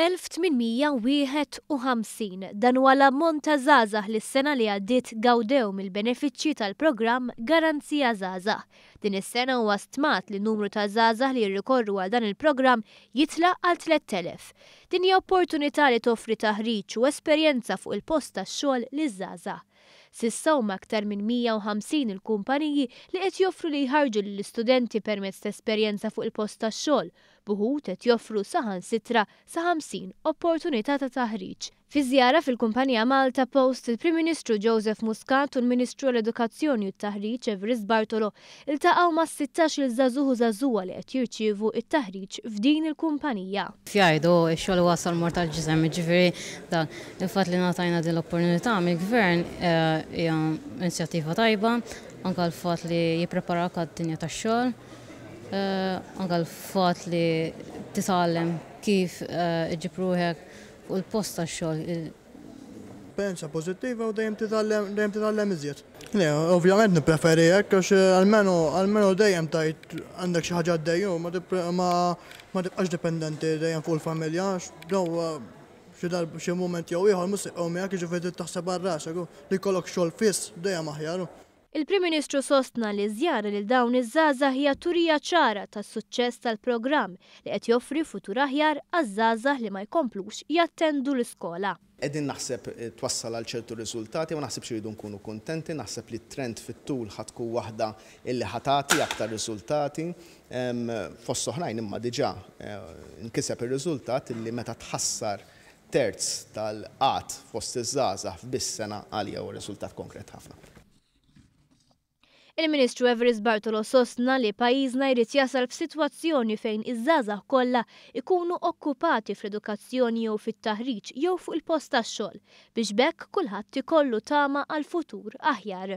1851, dan huwa l-ammont ta' żgħażagħ li s-sena li għaddiet gawdew mill-benefiċċji tal-programm Garanzija Żgħażagħ. Din is-sena huwa stmat li n-numru ta' żgħażagħ li jirrikorru għal dan il-programm jitla' għal 3,000. Din hija opportunità li toffri taħriġ u esperjenza fuq il-post tax-xogħol liż-żgħażagħ. S'issa huma aktar minn 150 il-kumpaniji li qed joffru li jħarrġu lill-istudenti permezz ta' esperjenza fuq il-post tax-xogħol, b'uħud qed joffru saħansitra sa 50 opportunità ta' taħriġ. Fi żjara fil-kumpanija Malta Post, il-Prim Ministru Joseph Muscat u l-Ministru għall-Edukazzjoni u t-Taħriġ Evarist Bartolo ltaqgħu ma' 16-il żagħżugħ u żagħżugħa li qed jirċievu t-taħriġ f'din il-kumpanija. Jgħidu, ix-xogħol iwassal mort għall-ġisem, jiġifieri dan il-fatt li ngħatajna din l-opportunità mill-Gvern hija inizjattiva tajba, anke l-fatt li jippreparak għad-dinja tax-xogħol, anke l-fatt li titgħallem kif iġġib ruħek fuq il-post tax-xogħol. Esperjenza pożittiva u dejjem titgħallem dejjem titgħallem iżjed. Le, ovvjament nippreferi hekk għax almenu almenu dejjem tgħid għandek xi ħaġa għaddej u ma ma tibqax dipendenti dejjem fuq il-familja għax dawn xi darba xi mument jew ieħor mhux se jibqgħu miegħek jiġifieri trid taħseb għal rasek u li jkollok xogħol fiss dejjem aħjar. Il-Prim Ministru sostna li ż-żjara lil dawn iż-żgħażagħ hija turija ċara tas-suċċess tal-programm li qed joffri futur aħjar għaż-żgħażagħ li ma jkomplux jattendu l-iskola. Qegħdin naħseb twassal għal ċertu riżultati, ma naħsibx irridu nkunu kuntenti, naħseb li t-trend fit-tul ħa tkun waħda illi ħa tagħti aktar riżultati. Fost oħrajn imma diġà nkiseb ir-riżultat illi meta tħassar terz tal-qgħad fost iż-żgħażagħ f'biss sena għalija huwa riżultat konkret ħafna. Il-Ministru Evarist Bartolo sostna li pajjiżna jrid jasal f'sitwazzjoni fejn iż-żgħażagħ kollha jkunu okkupati fl-edukazzjoni jew fit-taħriġ jew fuq il-post tax-xogħol biex b'hekk kulħadd ikollu tama għal futur aħjar.